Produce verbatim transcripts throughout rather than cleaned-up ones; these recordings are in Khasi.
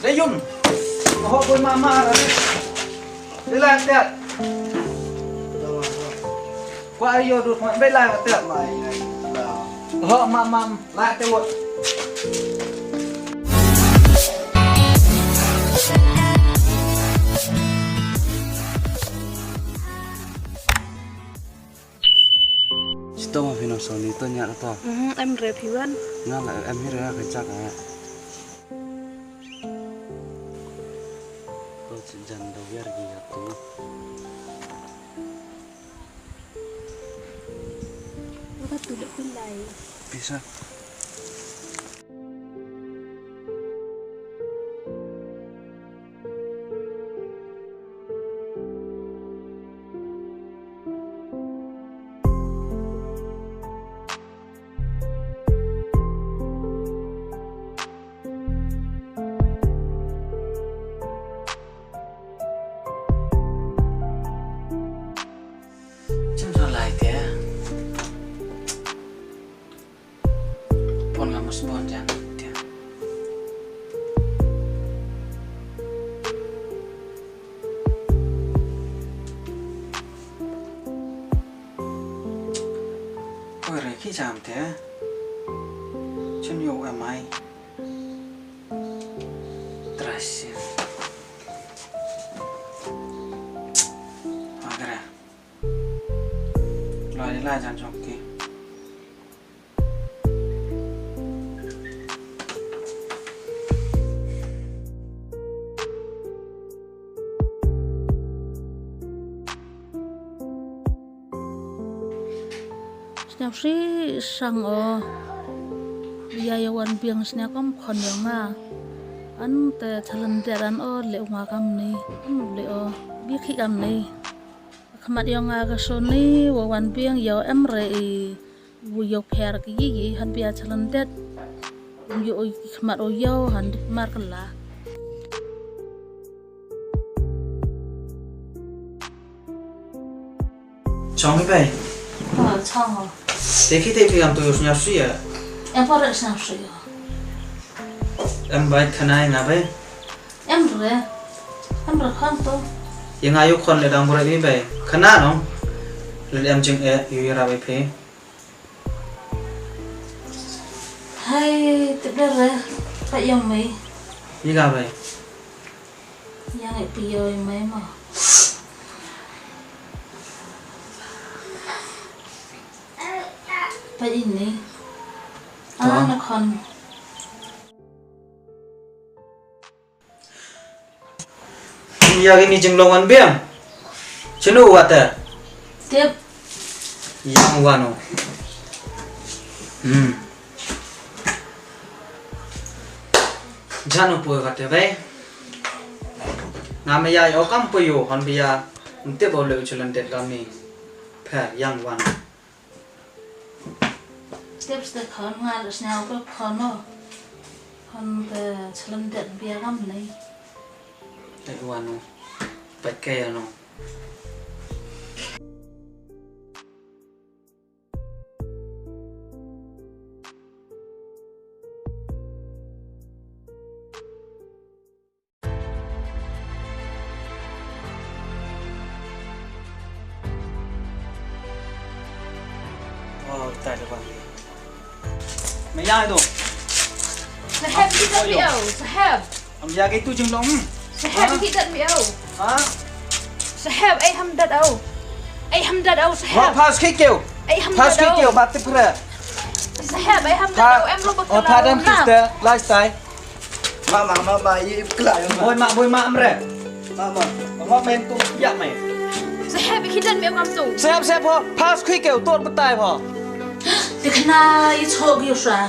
Dei yun. Ho boi mama ra. Dei lai tiat. Kwa ayo dut ma dei lai tiat. Ho mama lai tiat. Sito ma phi nong soni to nya to. Mhm, em re phi wan. Nga la em hi re ka chak ha. To si jan da wer gi ya to. Ka tu le phi lai. Pisa. Chim sa lai te. Pon nga mus mon jan te. Oi re ki jam te. Chun yo em ai. Trasin. Agara. Lai lai jan jok ki. Sniap si sang o. Ïa ïa wan biang sniap kam khon ïa nga. An te thalen te ran o le nga kam ni. Am le o. Bi khi kam ni. Khmat ïa nga ka soni wa wan biang ïa em re i. Wu ïa pher ki yi han bia thalen det. Wu ïa khmat o ïa han mar kala. Chong hi bai. Ha, chong ho. Te ki te ki am to yus nyap suya. Em por nyap suya. Em bai khana nga bai. Em re. Em re khon to. Yang ayu khon le dang bura bi bai. Khana no. Le em jing e yu yara bai phe. Hai, tip da re. Pa yang mai. Yi ga bai. Yang ai pi yo mai ma. Pa ini. Ala na khon. Ïa kini jinglong wan biang. Chinu wata. Tip. Yang wano. Hmm. Jano poi kate bai. Nga me ya yo kam poi yo han bia. Nte bo le uchulan det kami. Pher yang wano. Tip ste khon nga le sñiaw ko khon o. Khon te chlem det bia kam nei. Te wano. Pat kaya no. Oh, tai da bang. Me ya do. Saheb ki dat mi au, saheb. Am ya ki tu jinglong. Saheb ki dat mi au. Ha? Saheb ai ham dat au. Ai ham dat au saheb. Wa pas ki keu. Ai ham dat au. Pas ki keu ba tipra. Saheb ai ham dat au em lo ba. Oh, pardon, sister. Lifestyle. Mama, mama, i kla yo. Boy ma, boy ma amre. Mama. Mama men tu ya mai. Saheb ki dan me mam tu. Saheb, saheb ho. Pas khui keu tur betai ho. Dikna i chok yo sa.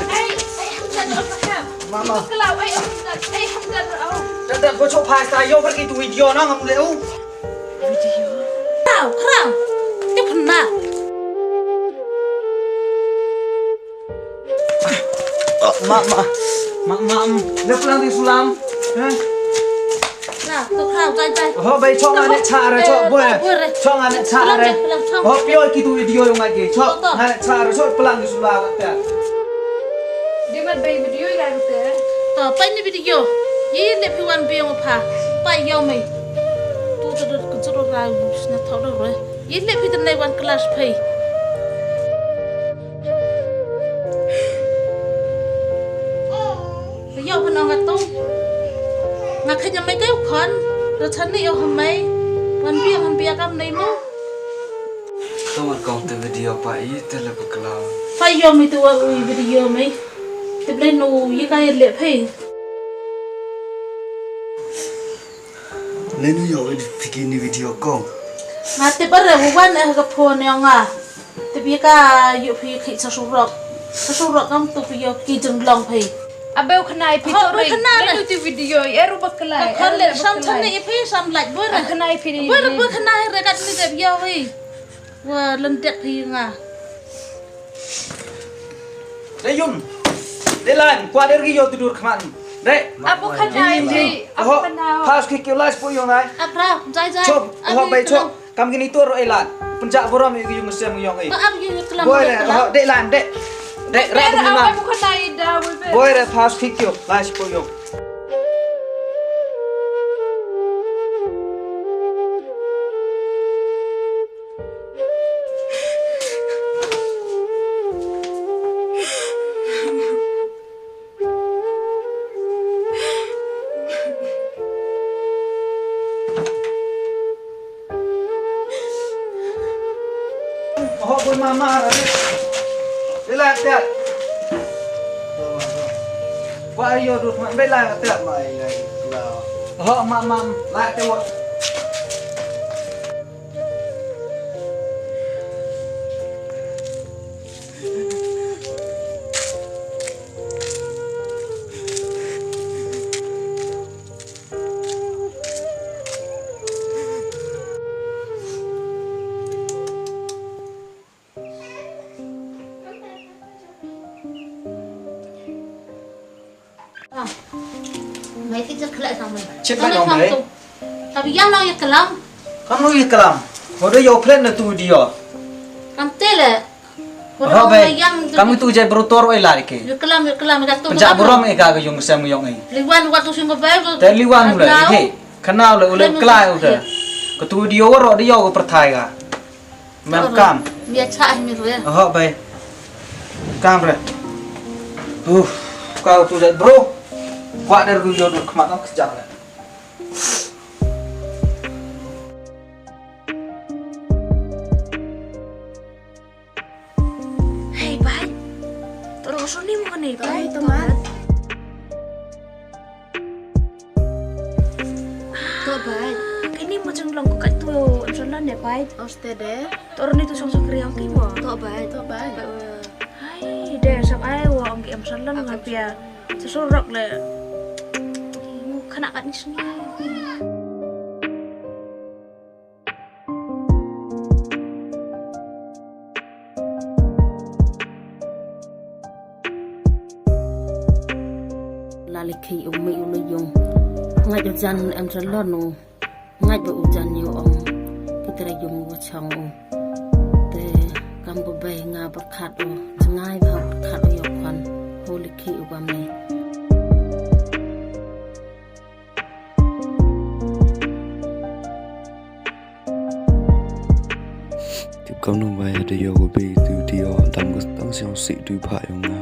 Hey, hey, hey, hey. Mama. Kla ai am dat, ai am dat au. Dat dat ko chok pas ta yo per ki tu video na ngam le u. Video. Krau, krau. Dikna. Ma, ma. Ma, ma. Le plang di sulam. Ha? Ho bai chong ane cha re chong boy. Chong ane cha re. Ho pio ki tu video yung agi. Chong ane cha re chong plang di sulam. Dia mat bai video yang te. Ah, peit ïa ine i video. Ïa leh phi wan biang pha. Peit ïa me. Tu tu tu tu tu ra sna thok do re. Ïa leh phi tang ne wan klas phi. Ïa phi nong nga tu. Nga khet ïa me ka u khon. Ra chan ne ïa ha me. Wan biang wan biang kam ne mo. Ka wan kong te video pa i te le bakla. Peit ïa me tu wa u video me. Te ble no ïa ka ïa leh phi. Lenu yo wi phi ki ni video kong. Nga tip ba re wan eh ka phone ïa nga. Tip ïa ka ïoh phi ki sa surok. Sa surok ngam tu phi ïoh ki jinglong phi. Abe u khnai phi to re. Lenu ti video eh ru bakla. Ka khan le sam chan ne phi sam like bor. Khnai phi ni. Bor bor khnai re kat ni tip ïa wi. Wa lendek phi nga. Dei yung. Dei lan, kwah der ki yo tudur khmat. Dei. Abu khanai ji. Abu khanai. Pas ki kyo lais pu yung ai. Abra, jai jai. Chop, ho bai chop. Kam kini tur ei lan. Penjak borom yu yung sem yung ei. Ba ab yu kelam. Boy re, ho dei lan, dei. Dei rap ni ma. Abu khanai da. Boy re pas ki kyo lais pu yung. Ho bun mama ra. Relax ya. Kwa yo du ma relax ya. Ho mama la te wa. Ah. Mai ki jak khlak sang mai. Chip mai long mai. Tapi yang long ya kelam. Kam long ya kelam. Hodo yo plan na tu dia. Kam tele. Ho bai. Kam tu jai brotor oi lari ke. Ya kelam ya kelam ya tu. Penjak burom e ka yung sem yung e. Liwan waktu sing ko bai. Te liwan mulai ke. Kenal le ulai kelai udah. Ketu dia waro dia ko pertai ka. Mem kam. Mia cha mi rue. Ho bai. Kam re. Uh, kau tu deh bro. Kwah der gu yo dur khmat no kejang le. Hei bai. Toro suni mo ne bai. Teman. To bai. Kini mo jeng long ko kat tu em salon ne bai. Oste de. Tor ni tu song song kriang ki mo. To bai. To bai. Hai de song ai wo ong ki em salon ngan pia. Sesurok le. Mo kena kat ni sini. La likhei u mei u la yung. Ngait u jan em salon u. Ngait ba u jan yu ong. Ki tre yung wa chong u. Te kam ba bai nga berkat u. Jngai ba berkat u yo kwan. Ho likhei u ba mei. Tip kam nang bai da yo ko bei tu ti yo dam ko tang siang sik tu pha yong nga.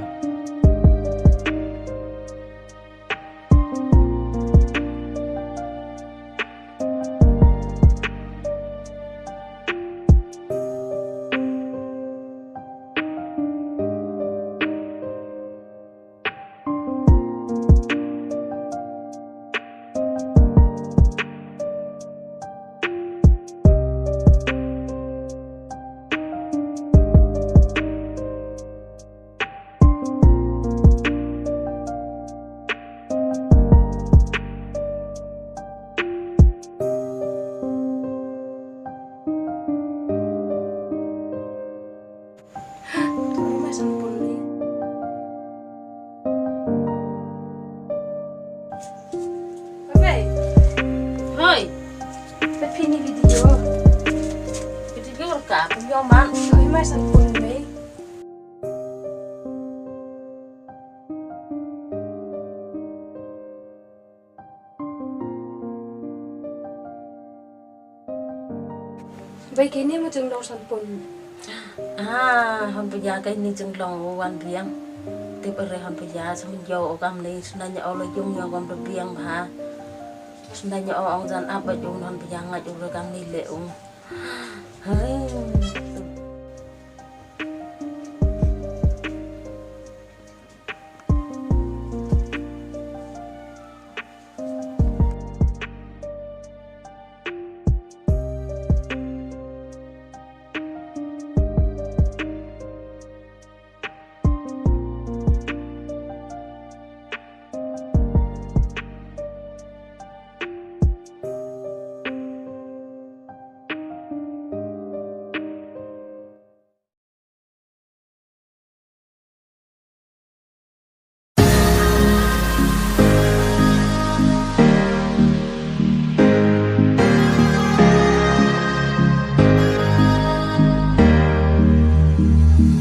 Hoi. Phi ni video. Video ka pynïoh man. Hoi, mai san pun ni. Bai kini ma jong dong san pun. Ah, hon pya kai ni jong long wan biang. Tip re hon pya sa min yo o kam ni sna nya o lo jong yo kam biang ba. Sna nya o ong jan ap ba jong hon pya ngai u re kam ni le ung. Hai.